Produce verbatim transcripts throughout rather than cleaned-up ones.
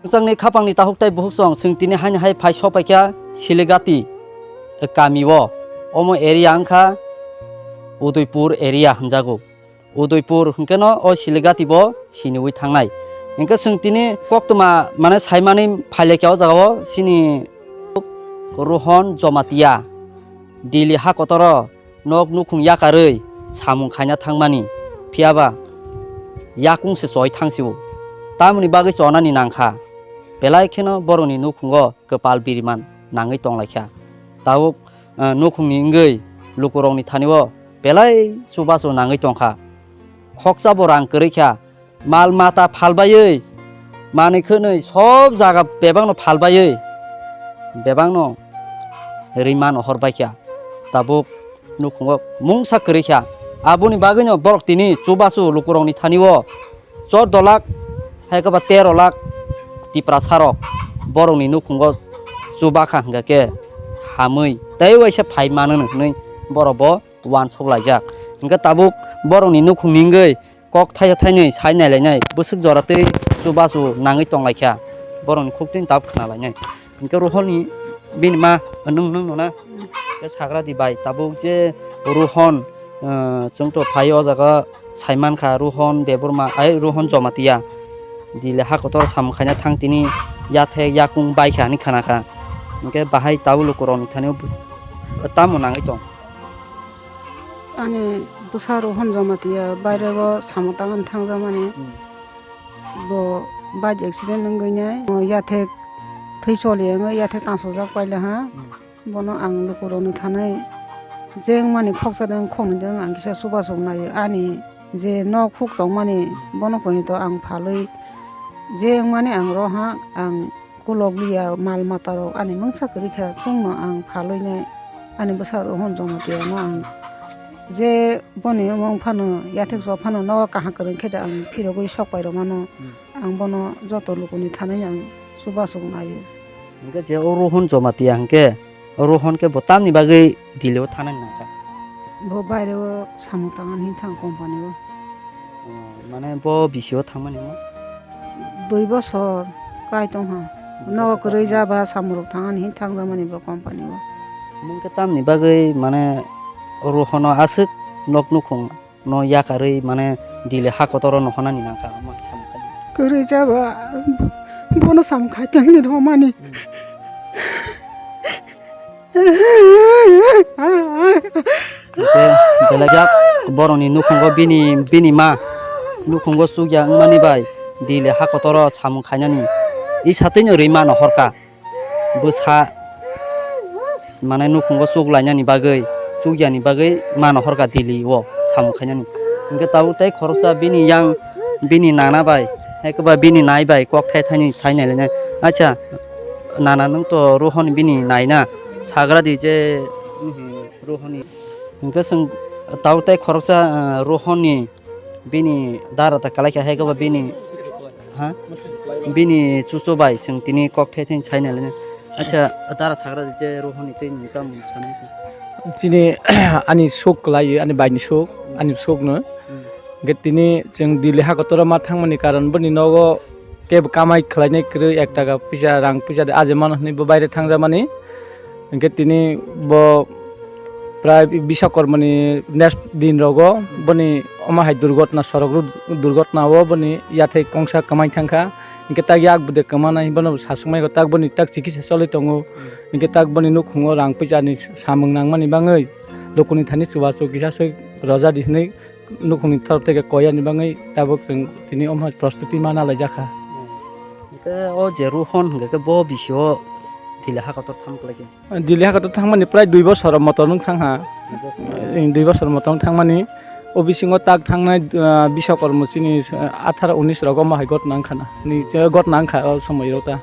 Rangchakni khapangni tahuk tei buhuk song, chwng tini haino hai phai sopaikha Siligati kamio. Omo area wngkha Udaipur area hwnjago. Udaipur hwnkhe no o Siligati bo siniwi thangnai. Hwnkhe chwng tini koktwma mane saimani phailaikha o jagao chini Rohon Jomatia Delhi ha kotoro nok nukhung yakarwi samung khaina thangmani, phiyaba yakung se choi thangsio. Tamoni bagwi chonani nangkha, belai kheno borokni nukhungo kwpal biriman nangwi tonglaikha. Tabuk, eh, nukhungni wngwi lukurokni thanio belai chubachu nangwi tongkha. Khoksa bo rang kwrwi kha, mal mata phalbaiwi, manwi khwnwi sob jaga bebakno phalbaiwi, bebakno rwi mano horbaikha. Tabuk nukhungo mungsa kwrwi kha. Aboni bagwino borok tini chubachu lukurokni thanio chordo lakh, hai khe ba tero lakh Tiprasarok borokni nukhungo chubakha hwnkha khe hamwi tei waisa phai mano hwnwi borok bo uansuk laijak. Hwnkhe tabuk borokni nukhungni wngwi kok thaisa thainwi sai nailainai, bwswk jora tei chubachu nangwi tonglaikha, borokni khuktwini tabuk khna lainai. Hwnkhe Rohonni bini ma, nwng, nwng nuna? Hwnkhe sagra di bai, tabuk je Rohon, ah, chwngto phai o jaga saimankha, Rohon Debbarma, ai Rohon Jomatia Delhi ha kotor samung khaina thang tini yathek yakung baikha hinwi khanakha. Hwnkhe bahai tabuk lukurokni thani tamo nangwi tong? Ani bwsa Rohon Jomatia bairego samung tangna thangjakmani. Hmm. Bo bike accident wngwi nai. Yathek thwi choli wngwi yathek tangsukjak paila ha. Hmm. Bono ang lukurokni thanai je wngmani khoksa de wng khokni de wng ang kisa chubasuk naio. Ani je nok huk tongmani bono poito ang phalwi je wngmani ang roha ang kulok liya mal mata rok ani mungsa kwrwi kha chwngno ang phalwi nai ani bwsa Rohon Jomatia no ang je boni wng phano yathek chok phano nogo kaham kwrwng khe de ang phirogwi sok pai rw mano. Hmm. Ang bono joto lukuni thanai ang chubasuk naio. Hwnkhe je o Rohon Jomatia hwnkhe, o Rohon khe bo tamni bagwi Delhi o thanani nangkha? Bo baire o samung tangmani hinwi thang company o. Oh, mane bo bisi o thangmani mo? Dui bosor kai tongha. Dui bosor. Nogo kwrwi kai tongha. Jaba samung rok thangmani hinwi thangjakmani bo company o. Mungkhe tamni bagwi mane Rohon o aswk nok nukhung no yakarwi mane Delhi ha kotoro no honani nangkha, omo samung khai. Kwrwi jaba, bono samung khai tangni romani. Hwnkhe belajak borokni nukhungo bini, bini ma nukhungo chukya wngmani bai Delhi ha kotoro samung khainani i satwino rwi mano horkha. Bwsa mane nukhungo chuk lainani bagwi, chukyani bagwi mano horkha Delhi o samung khainani. Hwnkhe tabuk tei khoroksa bini yang, bini nana bai, hai khe ba bini nai bai kok thai thaini sai nai lainai. Acha, nana, nwng to Rohon bini nai na, sagra di je, Rohon ni. Hwnkhe chwng tabuk tei khoroksa, ah, Rohon ni bini dara ta kalai kha, hai khe ba bini, ha? Bini chuchu bai chwng tini kok thai thai sai nai lainai. Acha, dara sagra di je Rohon ni tei ni tamo sanai se. Chini ani sok kwlai, ani bai ni sok, ani sok no. Hmm. Hwnkhe tini chwng Delhi ha kotoro ma thangmani karon boni nogo kebo kamai khlainai kwrwi, ek taka puisa, rang puisa de aje mano hwnwi bo baire thangjakmani. Hwnkhe tini bo prai Biswakormani next din rogo boni omo hai durgotna, sorok ru-, durgotna o boni yathai kongsa kwmai thangkha. Hwnkhe tak yak bude kwmanai bono bo sasukmai kho, tak boni tak chikisa choli tongo. Hwnkhe tak boni nukhungo rang puisa ni samung nangmani bangwi lukuni thani chubachu kisa swk roja di hwnwi nukhungni thorok theke koyani bangwi tabuk chwng tini omo hai prostuti ma nalaijakha. Hwnkhe o je Rohon hwnkhe khe bo bisio Delhi ha kotor thang kwlai khe? Delhi ha kotor thangmani prai dui bosor motom wng thangha. Dui bosor. Dui bosor motom thangmani o bisingo tak thangnai, ah, Biswakorma chini, ah, atharo unis rogo omo hai gotna wngkha na. Ni, eh, gotna wngkha o somoi rok ta.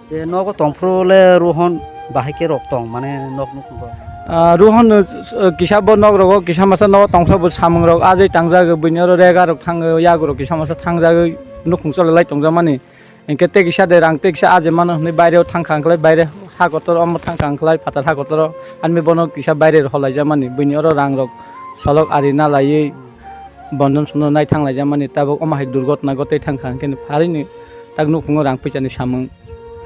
Je nogo tongphuru le Rohon bahai khe rok tong, mane nok nukhungo? Ah, Rohon, eh, kisa bo nok rogo kisa masa nogo tongphuru bo samung rok ajai tangjagwi, buini oro rega rok thangwi, yago rok kisa masa thangjagwi nukhung choli lai tongjakmani. Hinkhe tei kisa de rang tei kisa ajai mano hwnwi baireo thangkha wngkhlai, baire ha kotor omo thangkha wngkhlai, phatar ha kotoro ani bono kisa baire rw holaijak mani, buini oro rang rok solok ari na laiwi bondon sondon nai thang laijak mani, tabuk omo hai durgotna gotwi thangkha, hinkhe pharini Tak nukhungo rang puisani samung.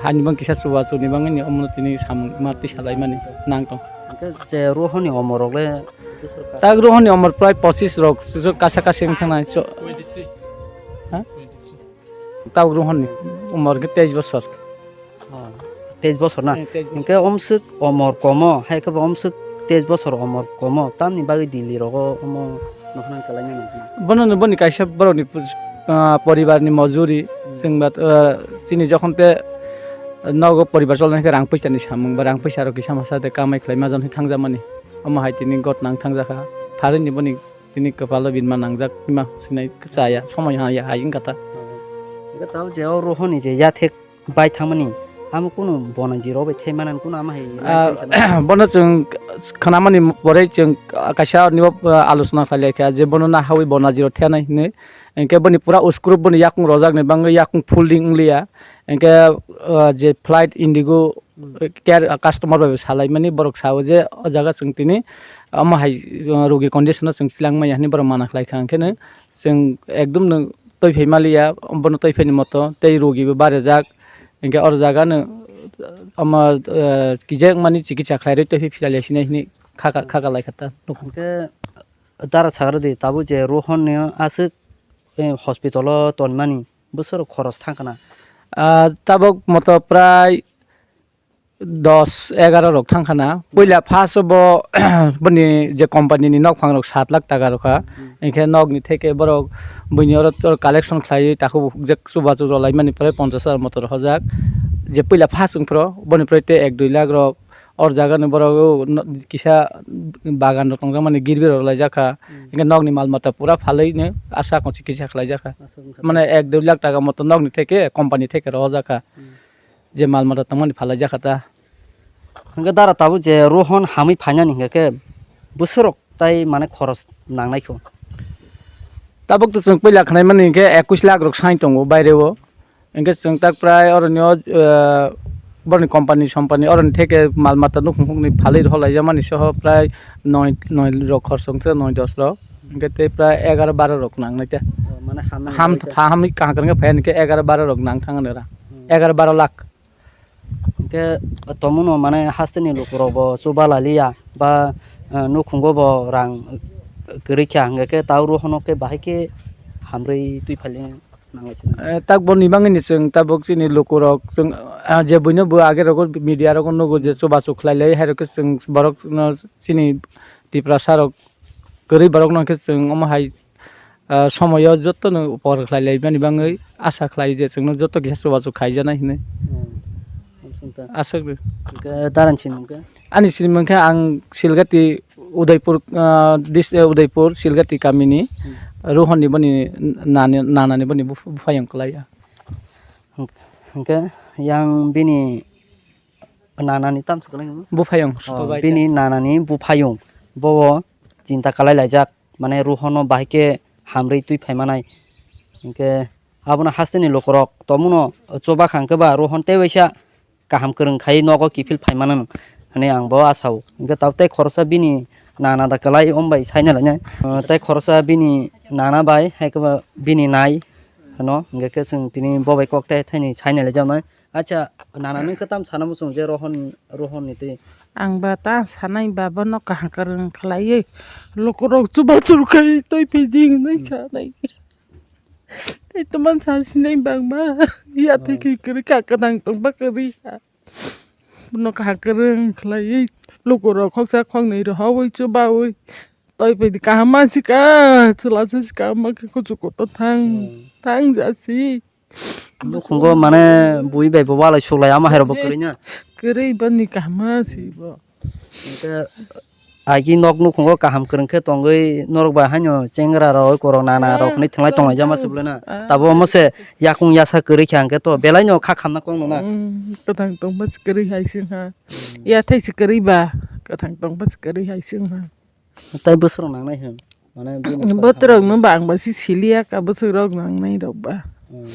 Hani bang kisa chubachu ni bangwi ni omono tini samung ma tisa laimani nang tong. Hwnkhe je Rohon ni omor rok le bwswk ka? Tak Rohon ni omor prai pochis rok, so kasa kasi wng thangnai. So, ha? Tak Rohon ni omor khe teis bosor. Oh, teis bosor na? Eh, teis bosor. Hwnkhe omswk omor komo, hai khe bo omswk teis bosor omor komo, tamni bagwi Delhi rogo omo nokhna kwlaina nangkha. Bono no boni kaisa borokni, ah, poribarni mojuri, hmm, chwng ba, ah, chini jokhon te nogo poribar cholnai khe rang puisani samung ba rang puisa rok kisa masa de kamai khlai majon thangjakmani. Omo hai tini got nang thangjakha. Pharini boni tini kwpalo binma nangjak, bima sinai chaya, somoi ha ya hai wngkha ta. Hwnkhe tamo je o Rohon ni je yathek bai thangmani, amo kunu bonai jiro bai thai manani kunu ama hai Ah, bono chwng khnamani pore chwng kaisa nibo, ah, alochona khlai lai kha je bono nahawi bona jiro thanai hinwi. Hinkhe boni pura uskurup boni yakung rojak ni bangwi yakung folding wng liya. Hinkhe, ah, je flight Indigo, hmm, care, ah, customer bai bo salai mani borok sao je o jaga chwng tini omo hai, ah, rogi condition o chwng tilang maya hinwi borok mana khlai kha. Hinkhe no chwng ekdum no twi phai ma liya, bono twi phai ni moto tei rogi bo barajak. Hinkhe oro jaga no, omo, eh, kije wngmani chikitsa khlai rwi tei phiya le sinai hinwi khaka, khaka lai kha ta. Hinkhe dara sagra di tabuk je Rohon ni aswk, eh, hospital o tonmani bwswk rok khoros thang khana? Ah, tabuk moto prai dos egaroh rok thang khana. Puila first o bo boni je company ni nokphang rok sat lakh taka rokha. Hmm. Hinkhe nokni theke borok buini oro tor collection khlaiwi takhuk hukjak chubachu rwlaimani pore ponchash hajar motor hojak. Je puila first wngphro boni pore tei ek dui lakh rok or jaga ni borok o no-, kisa bagan rok tongjakmani girbi rok rwlaijakha. Hmm. Hinkhe nokni mal mata pura phalwi no aswk chikitsa khlaijakha. Aswk wngkha. Mane ek dui lakh taka moto nokni theke company theke rw hojakha. Hmm. Je mal mata tongmani phalai jakha ta. Hwnkhe dara tabuk je Rohon hamwi phainani hwnkhe khe bwswk rok tai mane khoros nangnai kho? Tabuk to chwng puila khwnaimani hwnkhe ekush lakh rok sai tongo baire o. Hwnkhe chwng tak prai oroni o, eh, boroni company sompani oroni theke mal mata nukhung khungni phalwi rw lai jamani soho prai noi, noi rok khorso wngkhe noi dos rok. Hwnkhe tei prai egaro baro rok nangnai ta. Oh, mane hamnai Ham, bai ta. Pha hamwi kaham kwrwngkhe phai hwnkhe egaro baro rok nang thangani ra. Hmm. Egaro baro lakh. Hwnkhe tomono mane hasteni lukurok bo chuba laliya ba, eh, nukhungo bo rang kwrwi kha, hwnkhe khe ta oro hono khe bahai khe hamrwi twi phaile nanglai sina. Eh, tak boni bangwini chwng tabuk chini lukurok chwng, ah, je buino bo age rogo media rogo nugo je chubachu khlai lai hai rokhe chwng borok no chini Tiprasa rok kwrwi borok no khe chwng omo hai ah, somoyo jotono por khlai lai mani bangwi asa khlai je chwngno joto kisa chubachu khaijaknai hinwi. Hmm. Aswk de. Hwnkhe darani sinimung khe? Ani sinimung khe ang Silgati Udaipur, ah, dis-, eh, Udaipur Silgati kamini Hmm. Rohon ni boni nani, nanani boni buph-, buphayung kwlaiya. Hwnkhe yang bini nanani tamsa kwlai nangno? Buphayung. Oh, bini nanani buphayung. Bobo chinta kwlai laijak. Mane Rohon no bahai khe hamrwi twi phai manai. Hinkhe abono hasteni lukurok tomono chuba kha hwnkhe ba Rohon tei waisa kaham kwrwng khai nogo kiphil phai mano hwnwi ang bo asa o. Hinkhe tabuk tei khoroksa bini nana da kwlai om bai saina lainai. Tei khoroksa bini nana bai hai khe ba bini nai hwno. Hinkhe khe chwng tini bo bai kok tai thaini saina laijaknai. Acha, nana, nwng khe tamo sana muchung je Rohon, Rohon ni twi? Ang ba ta sanai ba bono kaham kwrwng khlaiwi lukurok chubachu khai twi phidi hinwi sanai. Tei tongma sa sinai bangma ya tei khe kwrwi kha, kwdang tongba kwrwi kha. Bono kaham kwrwng khlaiwi lukurok khoksa khoknwi rohorwi chubawi twi phidi kaham mansi kha, chwla sa si kha, ma khe kuchu kuto thang, thang jasi. Nukhungo mane bui bai bo walai suklai ama hai rok bo kwrwi na. Kwrwi bani kaham si bo. Hwnkhe agi nok nukhungo kaham kwrwng khe tongwi norok bai haino chengra rok, oi korok nana rok hwnwi thwnglai tonglai jama se bwlai na. Tabo omo se yakung yasa kwrwi khe hwnkhe to belai no kha khamna kok no na. Kwthang tongma se kwrwi hai se wngkha. Yathai se kwrwi ba kwthang tongma se kwrwi hai se wngkha. Tai bwswk rok nangnai hwn. Mane bini bwswk rok no ba ang ba si siliya ka bwswk rok nangnai rok ba. Hmm.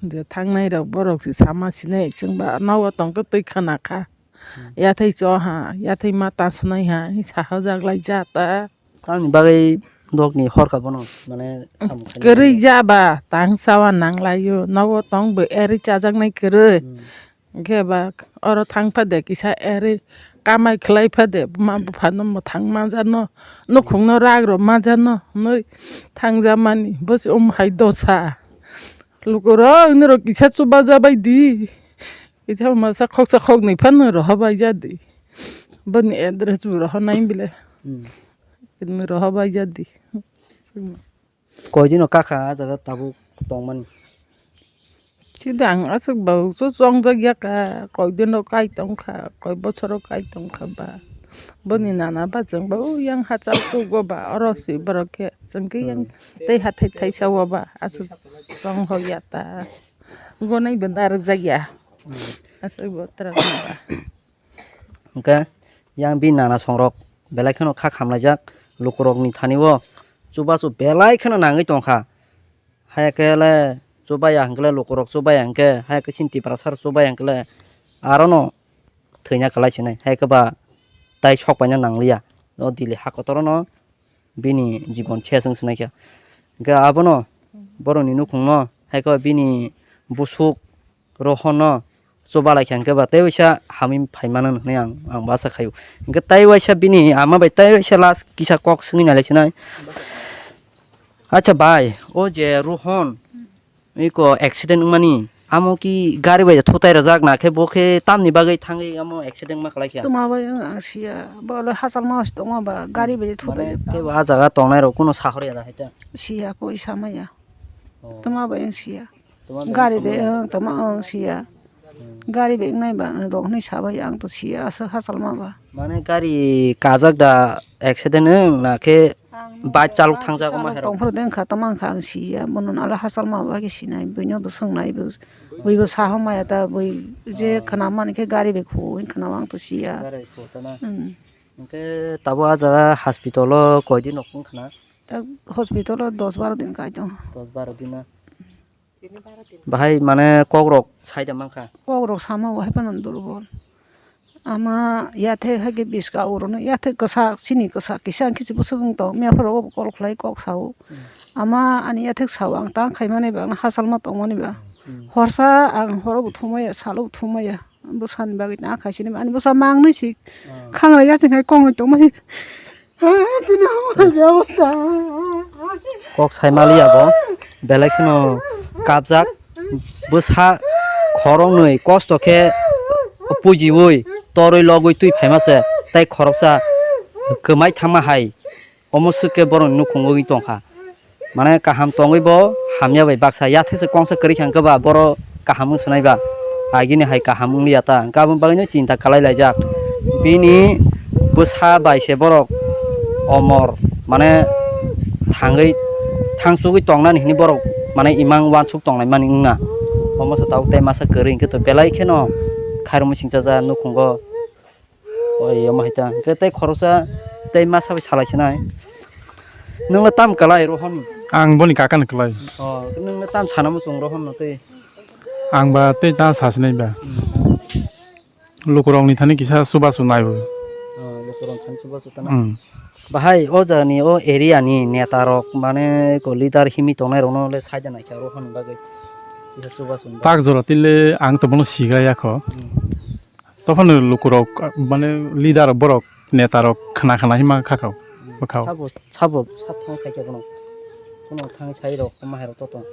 Je thangnai rok borok si sama sinai chwng ba nogo tong khe twi khna kha. Hmm. Yathai cho ha, yathai ma ta sunai ha, hi sa hojak lai ja ta. Tamni bagwi Nokni horka bono, mane, samung khainai Kwrwi nangya. Ja ba, tang sawa nanglaio, nogo tong bo eri chajaknai kwrwi. Hmm. Hwnkhe ba, oro thang phade kisa eri kamai khlai phade, buma buphano mwthang manjano, nukhungno ragro manjano, hwnwi thangjamani, bosi um hai dosa. Lukurok, norok kisa chubajabai di. Kisa masa khoksa khoknwi phano rohobai jadi. Boni address bo rohonai bile. Hmm. Rohobai jadi. Koi dino kakha ah jaga tabuk tongmani? Sida ang aswk bo chongjak ya kha, koi dino kai tongkha, koi bochoro kai tongkha ba. Boni nana ba chwng bo yang hachal kugo ba, oro si borok khe chwng khe yang Hmm. tei hathai thaisa o ba aswk chong ho ya ta. Gonai bo narwk jak ya. Hmm. Aswk bo tra ba. Hwnkhe yang bini nana songrok belai kheno kha khamlaijak, lukurokni thani-o chubachu belai kheno nangwi tongkha. Hai khe le chubaya hwnkhe le lukurok chubaya hwnkhe, hai khe chini Tiprasa rok chubaya hwnkhe le arono thwina kwlai sinai, hai khe ba tai sok paina nangliya. O Delhi ha kotorono bini jibon ses wng swnai kha. Hwnkhe abono borokni nukhungno hai khe bini busuk Rohonno chubalai kha hwnkhe ba tei waisa hamwi phai mano hwnwi ang, ang bo acha khaio. Hwnkhe tei waisa bini ama bai tei waisa last kisa kok swngwi nailai sinai. Acha bai, o je Rohon iko accident wngmani, amo ki gari bai thutai rwjak na khe bo khe tamni bagwi thangwi amo accident ma kwlai kha? Tuma bai wng ang siya, bo le hachal ma se tongma ba gari bai thutai Mane khe bo ah jaga tongnai rok kuno sahor ya da hai ta? Siya koi sama ya. Oh. Tuma bai wng siya. Tuma bai Gari de wng sama wng tama wng siya. Hmm. Gari bai wngnai ba rok hinwi sabai ang to siya aswk hachal ma ba. Mane gari kajak da accident wng na khe bike chalok thangjak ma herok? Tongphuru de wngkha tama wngkha ang siya bono nalo hachal ma ba khe sinai buino bo swngnai bo. Bui bo saha maya ta bui je Ah. khna mani khe gari bai khu khna ang to siya. Gari khu tana. Hmm. Hwnkhe tabo ah jaga hospital o koi din rok wng khna? Ta hospital o dos baro din kai tongo. Dos baro din na. Bahai mane kokrok saida mankha? Kokrok sama o hai phano durbol. Ama yathek hai khe biska urono yathek kwsak chini kwsak kisa ang khe se bwswk wng tong. Mia phoro bo call khlai kok sao. Hmm. Ama ani yathek sao ang tang khai mani ba ang hachal ma tong mani ba. Hmm. Horsa ang horo bo thumaya salo bo thumaya. Bwsani bagwi tang khaisini ba ani bwsa mangnwi si. Hmm. Khanglai yaching hai kongwi tong mani. Kok sai maliya bo, belai kheno kapjak, bwsa khoroknwi kosto khe pujiui torwi logwi twi phaima se, tei khoroksa kwmai thangma hai, omo swk khe borokni nukhung wngwi tongkha. Mane kaham tongwi bo hamya bai baksa yathek se kongsa kwrwi kha hwnkhe ba boro kaham wng swnai ba agini hai kaham wng liya ta hwnkhe aboni bagwino chinta kwlai laijak bini bwsa bai se borok omor mane thangwi thangsugwi tongnani hwnwi borok mane imang uansuk tongnai mani wngna omo se tabuk tei masa kwrwi hwnkhe to belai kheno khairokma singchaja nukhungo. Oi, omo hai ta. Hwnkhe tei khoroksa tei masa bai salai sinai. Nwng le tam kwlai Rohon? Ang boni kaka ni kwlai. Oh, nwng le tam sana muchung Rohon no tei? Ang ba tei ta sa sinai ba. Hmm. Lukurok ni thani kisa chubachu nai bo. Oh, lukurok thani chubachu ta na? Hmm. Bahai o jaga ni o area ni neta rok mane ko leader himwi tongnai rok no le sai da nai kha Rohon ni bagwi. Kisa chubachu ni bagwi. Tak jora tei le ang to bono sigra ya kho. Hmm. Tophano lukurok, mane, leader rok, borok, neta rok khna khna hima kha kha, bwkha o. Sabo, sabo, sabo thang sai khe bono. Bono thang sai rok, omo hai rok to tong.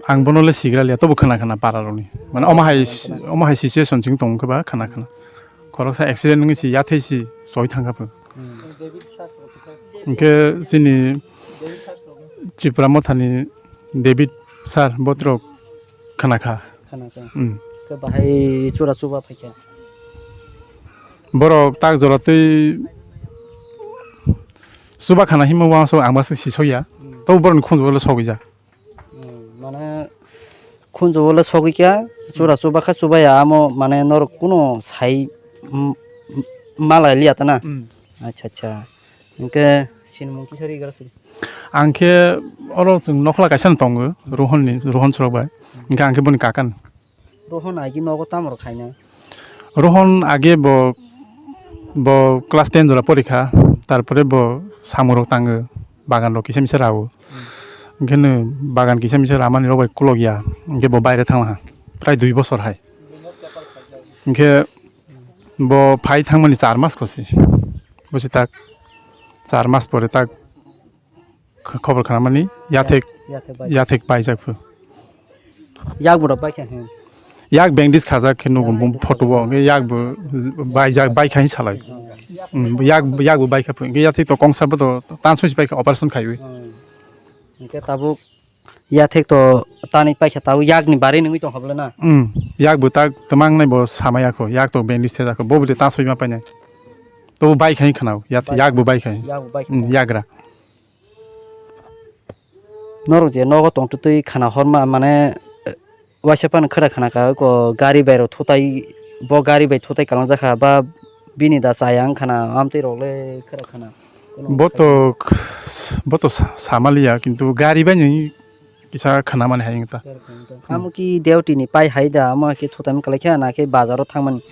Ang bono le sigra liya, tobo khna khna para rokni. Mane, omo hai, khna khna. Omo hai situation chwng tong khe ba khna khna. Khoroksa accident wngwi si yathai si soi thang kha pho. Hmm. Hwnkhe chini Tripura Mothani David sir botrok khna kha. Khna kha. Hmm. Khe bahai chura chuba phai kha. Borok tak jora tei chuba khna himma uansuk ang basu si soya. Hmm. Tobo borokni khunju le sogwi ja. Hmm. Mane khunju le sogwi kha, chura chuba kha chuba ya amo mane norok kuno sai, mm, mm, malai liya ta na? Hmm. Acha, acha. Hwnkhe sinimung kisa ri gra sidi. Ang khe oro chwng nokhola kaisa no tongo, Rohon ni, Rohon Sorok bai. Hwnkhe ang khe boni kaka ni. Rohon agi nogo tamo rok khaina? Rohon age bo, bo class ten jora porikha, tarpore bo samung rok tango. bagan rok kisa misa rao. Hinkhe no bagan kisa misa ramani rok bai kulok ya. Hinkhe bo baire thang laha. Prai dui bosor hai. Hinkhe bo phai thangmani char mas kosi. Bosi tak char mas pore tak kh-, khobor khnamani yathek, yathek bai. Yathek paijak phu. Yak borok bai kha hin. Yak bandage khajak khe nugo bum photo o, hwnkhe yak bo baijak, bai kha hin salai. Hmm, yak, yak bo bai kha phu. Hwnkhe yathek to kongsa bo to tansoi se bai kha operation khaiwi. Hmm. Hwnkhe tabuk yathek to tani pai kha tabuk yakni bari nungwi tong kha bole na? Hmm, yak bo tak twmang nai bo samaya kho, yak to bandage thajak kho, bo bo de tansoi ma painai. To bai kha hin khnao, yak, yak bo bai kha hin. Yak bo bai kha. Hmm, yagra. Norok je nogo tongtwtwi khana horma, mane, eh, waisa phano khera khana ka, ko gari bai rok thutai, bo gari bai thutai kalangjak kha, ba bini da chaya wng khana, amtwi rok le khera khana. Bo to, bo to sa-, samaliya, kintu gari bai ni kisa khana mani hai wng ta. Khera khana ta. Hmm. Amo ki duty ni pai hai da, amo ki thutai kalai kha, na khe bazar o thangmani?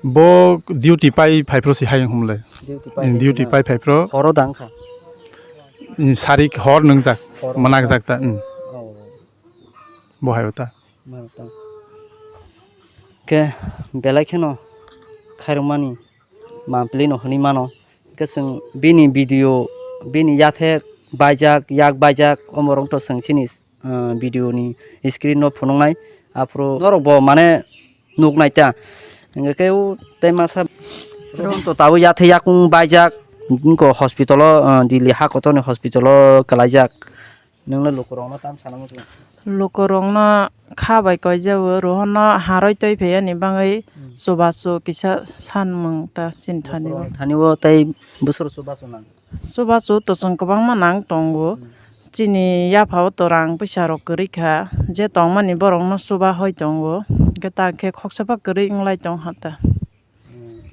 Bo duty pai phai phro si hai wng humle. Duty pai Hmm, phai duty phai phai phro. Horo dang kha. Hmm, sarik hor nungjak, hor manakjak ta, hmm. Oh. Bo hai ta. Manakjak. Khe belai kheno khairokmani mampli no hwnwi mano. Khe chwng bini video, bini yathek baijak, yak baijak, omorok to chwng chini, ah, video ni screen no phunuknai. Aphuru norok bo mane nuknai ta. Hingke khe o tei masa to tabuk yathek yakung baijak, nokho hospital o, ah, Delhi ha kotor ni hospital o kwlaijak. Nwng le lukurokno tam sana muchung? Lukurokno kha bai koijao, rohorno haroi twi phai ani bagwi Hmm. chubachu kisa sanmung ta chini thani o. Lukurokni thani o tei bwswk chubachu nang? Chubachu to chwng kwbangma nang tongo. Hmm. Chini yapha o to rang puisa rok kwrwi kha, je tongmani borokno chuba hoi tongo, hwnkhe ta khe khoksa phano kwrwi wng lai tong kha ta.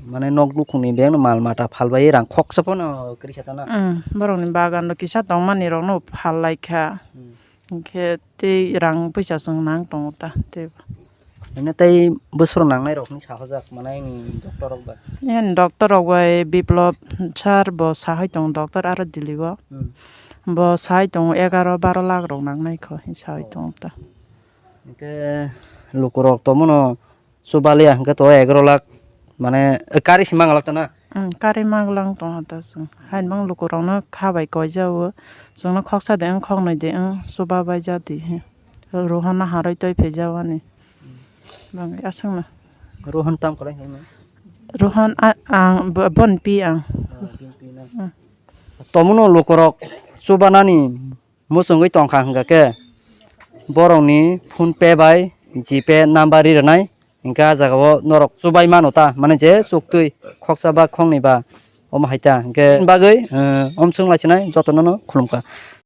Mane nok nukhungni bag no mal mata phalbai rang khoksa phano kwrwi kha ta na? Mm, borokni bagan rok kisa tongmani rokno phal lai kha. Hmm. Hinkhe tei rang puisa chwng nang tongo ta tei. Hino tei bwswk nangnai rokni sahojak manai ni doctor rok bai? Yan doctor rok bai Biplop sir bo sahai tongo doctor aro Delhi o. Hmm. Bo sahai tongo egaro baro lakh rok nangnai kho hin sahai Oh. tongo ta. Hinkhe lukurok tomono chubalia hwnkhe to egaro lakh mane, eh, kari si mangalak ta na? Mm, kari mangalang tong hata chwng. Hainbang lukurokno kha bai koijao. Chwngno khoksa de wng, khoknwi de wng, chuba bai ja di he. Rohorno haroi twi phai jao ani. Bangwi aswkno. Rohon tam kwlai hwnwi? Rohon a-, ang bo-, bon pi ang. Oh, bon pi na. Mm. Tomono lukurok chubanani muchungwi tongkha hwnkha khe borokni PhonePe bai GPay number ri rwnai, hwnkhe ah jagao norok chubai mano ta, mane je chuktwi khoksa ba khoknwi ba omo hai ta, hwnkhe bagwi, eh, omswng lai sinai jotono no khulumkha.